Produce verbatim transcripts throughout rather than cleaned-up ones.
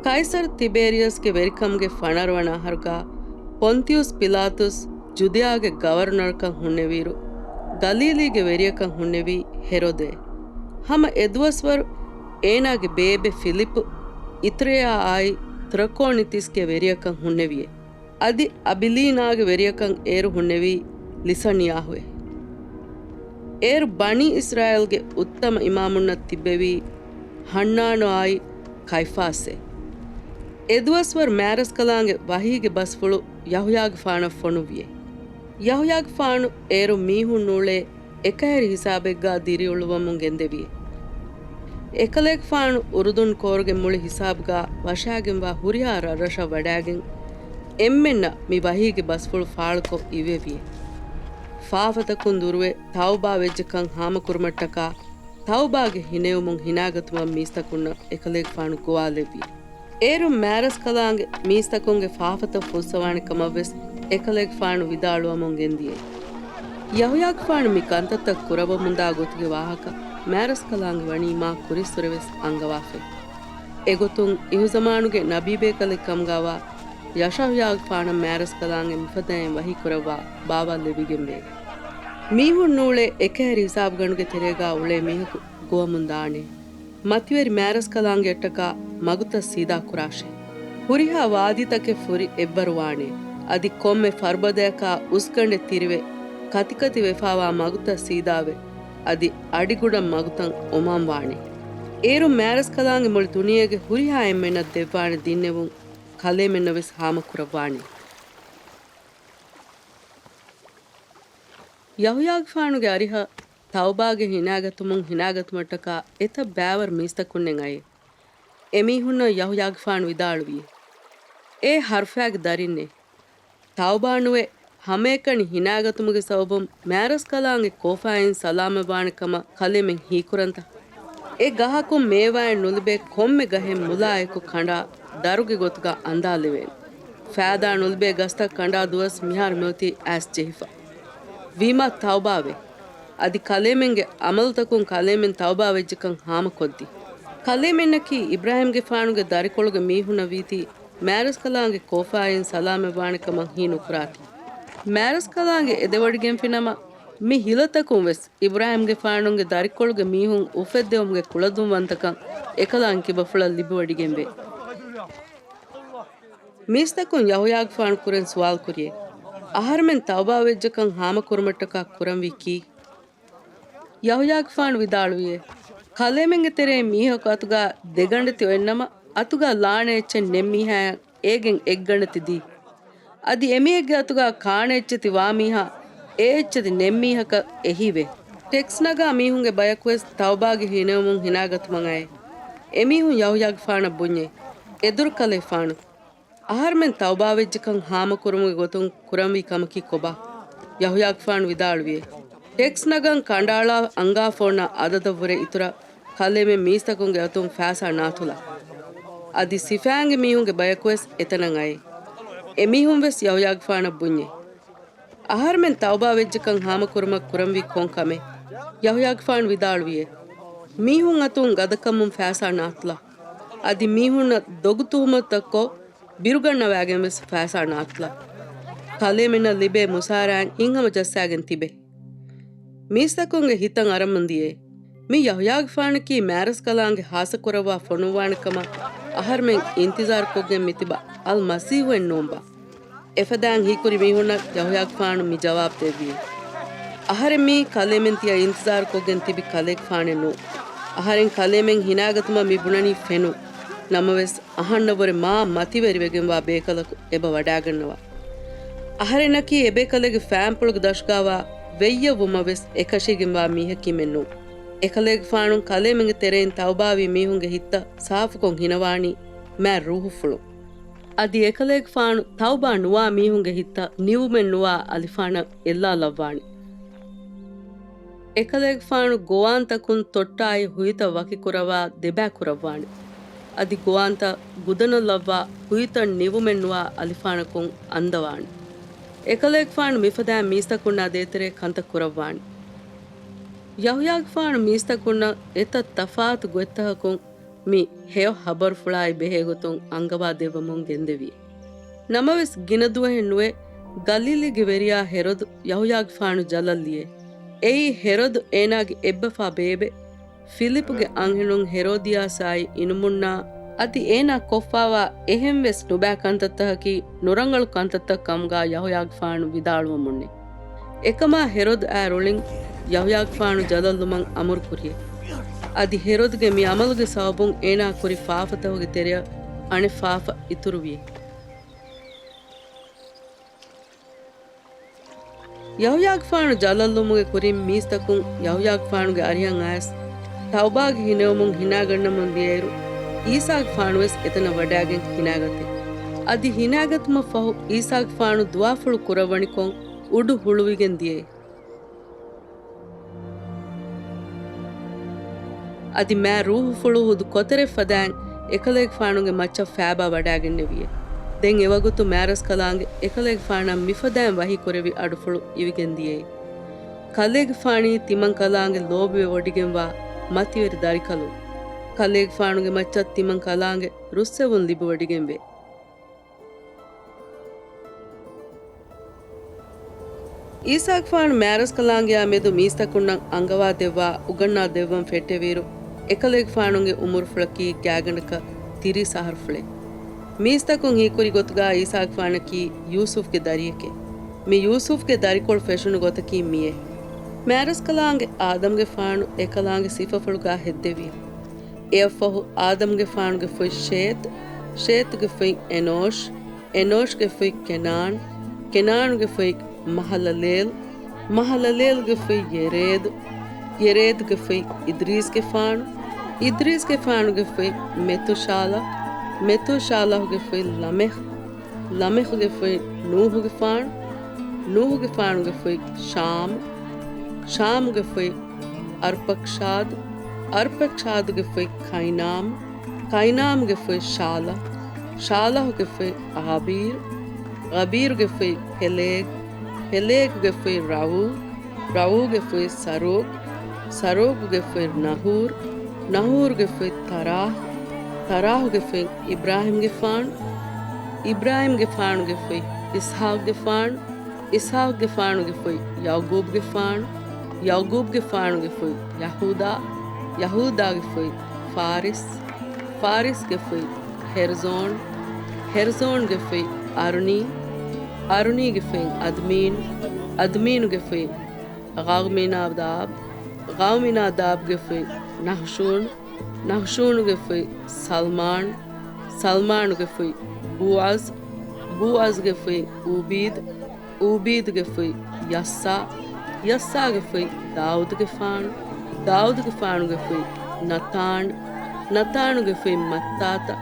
ކައިސަރު ތިބޭރިޔަސްގެ ވެރިކަމުގެ ފަނަރަ ވަނަ އަހަރުގާ ޕޮންތިއުސް ޕިލާތުސް ޖުދިޔާގެ ގަވަރުނަރަކަށް ހުންނެވިއިރު، ގަލީލީގެ ވެރިޔަކަށް ހުންނެވީ ހެރޮދޭ. ހަމަ އެދުވަސްވަރު އޭނާގެ ބޭބެ ފިލިޕު އިތްރެޔާ އާއި ތްރަކޯނިތިސްގެ ވެރިޔަކަށް ހުންނެވިއޭ. އަދި އަބިލީނާގެ ވެރިޔަކަށް އޭރު ހުންނެވީ ލިސަނިޔާހުއޭ. އޭރު ބަނީ އިސްރާއީލްގެ އުއްތަމަ އިމާމުންނަށް ތިއްބެވީ ހަންނާނު އާއި ކައިފާސްއޭ. އެދުވަސްވަރު މާރަސްކަލާނގެ ވަހީގެ ބަސްފުޅު ޔަހުޔާގެފާނަށް ފޮނުއްވިއޭ. ޔަހުޔާގެފާނު އޭރު މީހުން އުޅޭ އެކަހެރި ހިސާބެއްގާ ދިރިއުޅުވަމުން ގެންދެވިއޭ. އެކަލޭގެފާނު އުރުދުން ކޯރުގެ މުޅި ހިސާބުގާ ވަށާގެންވާ ހުރިހާ ރަށްރަށަށް ވަޑާގެން، އެންމެންނަށް މި ވަހީގެ ބަސްފުޅު ފާޅުކޮށް އިވެވިއޭ. ފާފަތަކުން ދުރުވެ ތައުބާ ވެއްޖެކަން ހާމަކުރުމަށްޓަކާ، ތައުބާގެ ހިނެއުމުން ހިނާގަތުމަށް މީސްތަކުންނަށް އެކަލޭގެފާނު ގޮވާލެއްވި. އޭރުން މާރަސްކަލާނގެ މީސްތަކުންގެ ފާފަތައް ފުއްސަވާނެ ކަމަށްވެސް އެކަލޭގެފާނު ވިދާޅުވަމުން ގެންދިޔޭ. ޔަހުޔާގެފާނު މި ކަންތައްތައް ކުރައްވަމުންދާ ގޮތުގެ ވާހަކަ މާރަސްކަލާނގެ ވަނީ މާ ކުރިއްސުރެވެސް އަންގަވާފައި. އެގޮތުން އިހުޒަމާނުގެ ނަބީބޭކަލެއް ކަމުގާވާ ޔަޝަހުޔާގެފާނަށް މާރަސްކަލާނގެ މިފަދައިން ވަހީ ކުރައްވާ ބާވާލެވިގެންވޭ. މީހުން ނޫޅޭ އެކަހެރި ހިސާބުގަނޑުގެ ތެރޭގާ އުޅޭ މީހަކު ގޮވަމުން ދާނެ. މަތިވެރި މާރަސްކަލާނގެއަށްޓަކާ މަގުތައް ސީދާ ކުރާށޭ. ހުރިހާ ވާދީތަކެއް ފުރި އެއްވަރު ވާނެ. އަދި ކޮންމެ ފަރުބަދަޔަކާ އުސްގަނޑެއް ތިރިވެ، ކަތިކަތި ވެފާވާ މަގުތައް ސީދާވެ، އަދި އަޑިގުޑަށް މަގުތައް އޮމާން ވާނެ. އޭރުން މާރަސްކަލާނގެ މުޅި ދުނިޔޭގެ ހުރިހާ އެންމެންނަށް ދެއްވާނެ ދިންނެވުން ކަލޭމެންނަށް ވެސް ހާމަކުރައްވާނެ. ޔަހުޔާގެފާނުގެ އަރިހަށް ތައުބާގެ ހިނާގަތުމުން ހިނާގަތުމަށްޓަކާ އެތައް ބައިވަރު މީސްތަކުންނެއް އައޭ. އެމީހުންނަށް ޔަހުޔާގެފާނު ވިދާޅުވިއޭ، އޭ ހަރުފާގެ ދަރިންނޭ! ތައުބާ ނުވެ، ހަމައެކަނި ހިނާގަތުމުގެ ސަބަބުން މާރަސްކަލާނގެ ކޯފާއިން ސަލާމަތްވާނެ ކަމަށް ކަލޭމެން ހީކުރަންތަ؟ އެ ގަހަކުން މޭވާއެއް ނުލިބޭ ކޮންމެ ގަހެއް މުލާއެކު ކަނޑާ ދަރުގެ ގޮތުގަ އަނދާލެވޭނެ. ފާދާ ނުލިބޭ ގަސްތައް ކަނޑާ ދުވަސް މިހާރު މިއޮތީ އައިސް ޖެހިފަ. ވީމާ ތައުބާވޭ. އަދި ކަލޭމެންގެ އަމަލުތަކުން ކަލޭމެން ތައުބާވެއްޖެކަން ހާމަކޮށްދީ. ކަލޭމެންނަކީ އިބްރާހީމްގެފާނުގެ ދަރިކޮޅުގެ މީހުންނަށް ވީތީ، މާރަސްކަލާނގެ ކޯފާއިން ސަލާމަތްވާނެ ކަމަށް ހީ ނުކުރާތީ. މާރަސްކަލާނގެ އެދެވޮޑިގެންފިނަމަ، މި ހިލަތަކުން ވެސް އިބްރާހީމްގެފާނުގެ ދަރިކޮޅުގެ މީހުން އުފެއްދެވުމުގެ ކުޅަދުންވަންތަކަން އެކަލާނގެ ކިބަފުޅަށް ލިބިވޮޑިގެންވޭ. މީސްތަކުން ޔަހުޔާގެފާނު ކުރެން ސުވާލު ކުރިއޭ، އަހަރެމެން ތައުބާވެއްޖެކަން ހާމަކުރުމަށްޓަކާ ކުރަންވީ ކީއް؟ ޔަހުޔާގެފާނު ވިދާޅުވިއޭ، ކަލޭމެންގެ ތެރެއިން މީހަކު އަތުގާ ދެގަނޑެތި އޮތްނަމަ، އަތުގާ ލާނެ އެއްޗެއް ނެތް މީހާއަށް އޭގެން އެއްގަނޑެތި ދީ. އަދި އެމީހެއްގެ އަތުގާ ކާނެ އެއްޗެތި ވާ މީހާ އެ އެއްޗެތި ނެތް މީހަކަށް އެހީވޭ. ޓެކްސް ނަގާ މީހުންގެ ބަޔަކުވެސް ތައުބާގެ ހިނެއުމުން ހިނާގަތުމަށް އައޭ. އެމީހުން ޔަހުޔާގެފާނަށް ބުންޏޭ، އެދުރުކަލޭފާނު، އަހަރެމެން ތައުބާވެއްޖެކަން ހާމަކުރުމުގެ ގޮތުން ކުރަންވީ ކަމަކީ ކޮބާ؟ ޔަހުޔާގެފާނު ވިދާޅުވިއޭ، ޓެކްސް ނަގަން ކަނޑައަޅާ އަނގާފަ އޮންނަ އަދަދަށްވުރެ އިތުރަށް ކަލޭމެން މީސްތަކުންގެ އަތުން ފައިސާ ނާތުލާ. އަދި ސިފާންގެ މީހުންގެ ބަޔަކުވެސް އެތަނަށް އައޭ. އެމީހުންވެސް ޔަހުޔާގެފާނަށް ބުންޏޭ، އަހަރެމެން ތައުބާވެއްޖެކަން ހާމަކުރުމަށް ކުރަންވީ ކޮން ކަމެއް؟ ޔަހުޔާގެފާނު ވިދާޅުވިއޭ، މީހުން އަތުން ގަދަކަމުން ފައިސާ ނާތުލާ. އަދި މީހުންނަށް ދޮގު ތުހުމަތުތައްކޮށް، ބިރުގަންނަވައިގެންވެސް ފައިސާ ނާތުލާ. ކަލޭމެންނަށް ލިބޭ މުސާރައިން ހިތްހަމަޖައްސާގެން ތިބޭ. މީސްތަކުންގެ ހިތަށް އަރަމުން ދިޔައޭ، މި ޔަހުޔާގެފާނަކީ މާރަސްކަލާނގެ ހާއްސަކުރައްވާ ފޮނުއްވާނެ ކަމަށް އަހަރެމެން އިންތިޒާރުކޮށްގެން މިތިބަ އަލް މަސީހުއެއް ނޫންބާ؟ އެފަދައިން ހީކުރި މީހުންނަށް ޔަހުޔާގެފާނު މި ޖަވާބު ދެއްވިއޭ، އަހަރެން މީ ކަލޭމެން ތިޔަ އިންތިޒާރުކޮށްގެން ތިބި ކަލޭގެފާނެއް ނޫން. އަހަރެން ކަލޭމެން ހިނާގަތުމަށް މި ބުނަނީ ފެނުން. ނަމަވެސް، އަހަންނަށްވުރެ މާ މަތިވެރިވެގެންވާ ބޭކަލަކު އެބަ ވަޑާގަންނަވާ. އަހަރެންނަކީ އެބޭކަލެއްގެ ފައިންޕުޅުގެ ދަށުގާވާ ވެއްޔަށްވުމަށްވެސް އެކަށީގެންވާ މީހަކީމެއް ނޫން. އެކަލޭގެފާނު ކަލޭމެންގެ ތެރެއިން ތައުބާވި މީހުންގެ ހިތްތައް ސާފުކޮށް ހިނަވާނީ މާތް ރޫހުފުޅުން. އަދި އެކަލޭގެފާނު ތައުބާ ނުވާ މީހުންގެ ހިތްތައް ނިވުމެއް ނުވާ އަލިފާނަށް އެއްލާލައްވާނެ. އެކަލޭގެފާނު ގޮވާންތަކުން ތޮއްޓާއި ހުއިތައް ވަކިކުރައްވާ ދެބައި ކުރައްވާނެ. އަދި ގޮވާންތައް ގުދަނަށް ލައްވާ ހުއިތައް ނިވުމެއް ނުވާ އަލިފާނަކުން އަންދަވާނެ. އެކަލޭގެފާނު މިފަދައިން މީސްތަކުންނާ ދޭތެރޭ ކަންތައް ކުރައްވާނެ. ޔަހުޔާގެފާނު މީސްތަކުންނަށް އެތައް ތަފާތު ގޮތްތަކަކުން މި ހެޔޮ ހަބަރުފުޅާއި ބެހޭގޮތުން އަންގަވާ ދެއްވަމުން ގެންދެވި. ނަމަވެސް، ގިނަ ދުވަހެއް ނުވެ، ގަލީލީގެ ވެރިޔާ ހެރޮދު ޔަހުޔާގެފާނު ޖަލަށް ލިޔެ. އެއީ ހެރޮދު އޭނާގެ އެއްބަފާ ބޭބެ ފިލިޕުގެ އަންހެނުން ހެރޯދިޔާސާއި އިނުމުންނާ އަދި އޭނާ ކޮށްފާވާ އެހެން ވެސް ނުބައި ކަންތައްތަކަކީ ނުރަނގަޅު ކަންތައްތައް ކަމުގާ ޔަހުޔާގެފާނު ވިދާޅުވަމުންނެ. އެކަމާ ހެރޮދު އާ ރުޅިން ޔަހުޔާގެފާނު ޖަލަށްލުމަށް އަމުރު ކުރިޔެ. އަދި ހެރޮދުގެ މި އަމަލުގެ ސަބަބުން އޭނާ ކުރި ފާފަތަކުގެ ތެރެއަށް އަނެއް ފާފަ އިތުރުވިޔެ. ޔަހުޔާގެފާނު ޖަލަށްލުމުގެ ކުރިން މީސްތަކުން ޔަހުޔާގެފާނުގެ އަރިހަށް އައިސް، ތައުބާގެ ހިނެވުމުން ހިނާގަންނަމުން ދިޔައިރު، އީސާގެފާނުވެސް އެތަނަށް ވަޑައިގެން ހިނާގަތެ. އަދި ހިނާގަތުމަށްފަހު، އީސާގެފާނު ދުޢާފުޅު ކުރައްވަނިކޮށް އުޑު ހުޅުވިގެން ދިޔައެ. އަދި މާތް ރޫޙުފުޅު ހުދު ކޮތަރެއް ފަދައިން އެކަލޭގެފާނުގެ މައްޗަށް ފައިބާ ވަޑައިގެންނެވިއެ. ދެން އެވަގުތު މާތްރަސްކަލާނގެ އެކަލޭގެފާނަށް މިފަދައިން ވަޙީ ކުރެވި އަޑުފުޅު އިވިގެން ދިޔައެ. ކަލޭގެފާނީ ތިމަން ކަލާނގެ ލޯބިވެވޮޑިގެންވާ މަތިވެރި ދަރިކަލުން. ކަލޭގެފާނުގެ މައްޗަށް ތިމަން ކަލާނގެ ރުއްސެވުން ލިބިވޮޑިގެންވޭ. އީސާގެފާނު މާތްރަސްކަލާނގެއާ މެދު މީސްތަކުންނަށް އަންގަވާ ދެއްވާ އުގަންނާ ދެއްވަން ފެއްޓެވިއިރު، އެކަލޭގެފާނުގެ އުމުރުފުޅަކީ ގާތްގަނޑަކަށް ތިރީސް އަހަރުފުޅެއް. މީސްތަކުން ހީކުރި ގޮތުގާ އީސާގެފާނަކީ ޔޫސުފްގެ ދަރިއެކޭ. މި ޔޫސުފްގެ ދަރިކޮޅު ފެށުނު ގޮތަކީ މިއޭ. މާތްރަސްކަލާނގެ އާދަމްގެފާނު އެކަލާނގެ ސިފަފުޅުގާ ހެއްދެވި. އެއަށްފަހު އާދަމްގެފާނުގެ ފޮތް ޝޭތް، ޝޭތުގެ ފޮތް އެނޯޝް، އެނޯޝްގެ ފޮތް ކެނާން، ކެނާނުގެ ފޮތް މަހަލަލޭލް، މަހަލަލޭލްގެ ފޮތް ޔެރޭދު، ޔެރޭދުގެ ފޮތް އިދްރީސްގެފާނު، އިދްރީސްގެފާނުގެ ފޮތް މެތޫޝާލަ، މެތޫޝާލަހުގެ ފޮތް ލަމެހް، ލަމެހުގެ ފޮތް ނޫހުގެފާނު، ނޫހުގެފާނުގެ ފޮތް ޝާމް، ޝާމުގެ ފޮތް އަރްޕަކްޝާދު، އަރްޕަކްޝާދުގެ ފޮތް ކައިނާމް، ކައިނާމްގެ ފޮތް ޝާލަހް، ޝާލަހުގެ ފޮތް އާބީރު، އާބީރުގެ ފޮތް ޕެލޭގް، ޕެލޭގުގެ ފޮތް ރައޫ، ރައޫގެ ފޮތް ސަރޫގް، ސަރޫގުގެ ފޮތް ނަހޫރް، ނަހޫރުގެ ފޮތް ތަރާހް، ތަރާހުގެ ފޮތް އިބްރާހީމްގެފާނު، އިބްރާހީމްގެފާނުގެ ފޮތް އިސްޙާޤްގެފާނު، އިސްޙާޤްގެފާނުގެ ފޮތް ޔަޢުޤޫބްގެފާނު، ޔަޢުޤޫބްގެފާނުގެ ފޮތް ޔަހޫދާ، ޔަހޫދާގެ ފޮތް ފާރިސް، ފާރިސްގެ ފޮތް ހެރްޒޯން، ހެރްޒޯންގެ ފޮތް އަރުނީ، އަރުނީގެ ފޮތް އަދްމީން، އަދްމީނުގެ ފޮތް ޣައުމިނާދާބް، ޣައުމިނާދާބްގެ ފޮތް ނަހުޝޫން، ނަހުޝޫނުގެ ފޮތް ސަލްމާން، ސަލްމާނުގެ ފޮތް ބޫޢަޒް، ބޫޢަޒްގެ ފޮތް އޫބީދު، އޫބީދުގެ ފޮތް ޔައްސާ، ޔައްސާގެ ފޮތް ދާއޫދުގެފާނު، ދާއޫދުގެފާނުގެ ފޮތް ނަތާން، ނަތާނުގެ ފޮތް މައްތާތަ،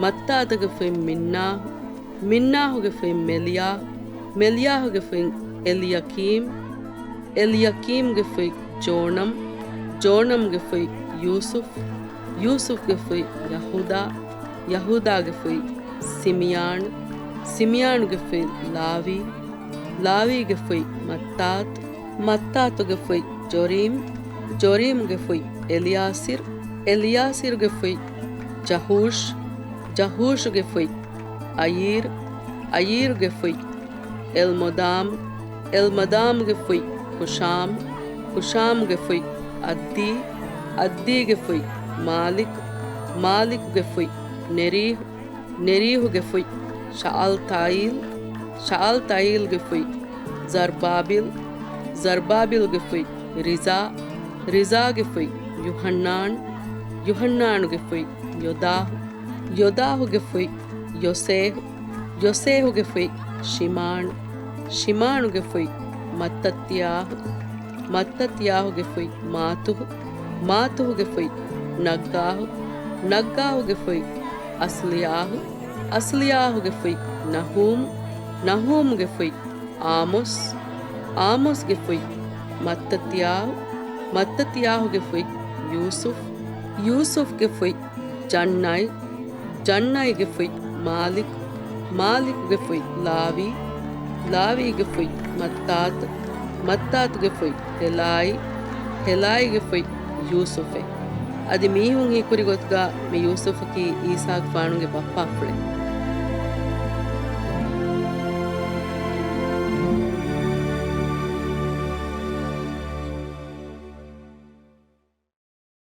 މައްތާތަގެ ފޮތް މިންނާހު، މިންނާހުގެ ފޮތް މެލިޔާ، މެލިޔާހުގެ ފޮތް އެލްޔަޤީމް، އެލްޔަޤީމްގެ ފޮތް ޖޯނަމް، ޖޯނަމްގެ ފޮތް ޔޫސުފް، ޔޫސުފްގެ ފޮތް ޔަހޫދާ، ޔަހޫދާގެ ފޮތް ސިމްޔާން، ސިމްޔާންގެ ފޮތް ލާވީ، ލާވީގެ ފޮތް މައްތާތު، މައްތާތުގެ ފޮތް ޖޮރީމް، ޖޮރީމްގެ ފޮތް އެލިޔާސިރް، އެލިޔާސިރްގެ ފޮތް ޖަހޫޝް، ޖަހޫޝުގެ ފޮތް އަޔީރް، އަޔީރުގެ ފޮތް އެލްމޮދާމް، އެލްމޮދާމްގެ ފޮތް ހުޝާމް، ހުޝާމްގެ ފޮތް އައްދީ، އައްދީގެ ފޮތް މާލިކް، މާލިކުގެ ފޮތް ނެރީހު، ނެރީހުގެ ފޮތް ޝައަލްތައީލް، ޝައަލްތައީލްގެ ފޮތް ޒަރްބާބިލް، ޒަރްބާބިލްގެ ފޮތް ރިޒާ، ރިޒާގެ ފޮތް ޔުހަންނާން، ޔުހަންނާނުގެ ފޮތް ޔޮދާހު، ޔޮދާހުގެ ފޮތް ޔޮސޭހު، ޔޮސޭހުގެ ފޮތް ޝިމާން، ޝިމާނުގެ ފޮތް މައްތަތްޔާހު، މައްތަތްޔާހުގެ ފޮތް މާތުހު، މާތުހުގެ ފޮތް ނައްގާހު، ނައްގާހުގެ ފޮތް އަސްލިޔާހު، އަސްލިޔާހުގެ ފޮތް ނަހޫމް، ނަހޫމްގެ ފޮތް އާމޮސް، އާމޮސްގެ ފޮތް މައްތަތްޔާހު، މައްތަތްޔާހުގެ ފޮތް ޔޫސުފް، ޔޫސުފްގެ ފޮތް ޖަންނައި، ޖަންނައިގެ ފޮތް މާލިކް، މާލިކުގެ ފޮތް ލާވީ، ލާވީގެ ފޮތް މައްތާތު، މައްތާތުގެ ފޮތް ހެލާއި، ހެލާއިގެ ފޮތް ޔޫސުފެ. އަދި މީހުން ހީކުރި ގޮތުގަ މި ޔޫސުފަކީ އީސާގެފާނުގެ ބައްޕާފުޅެއް.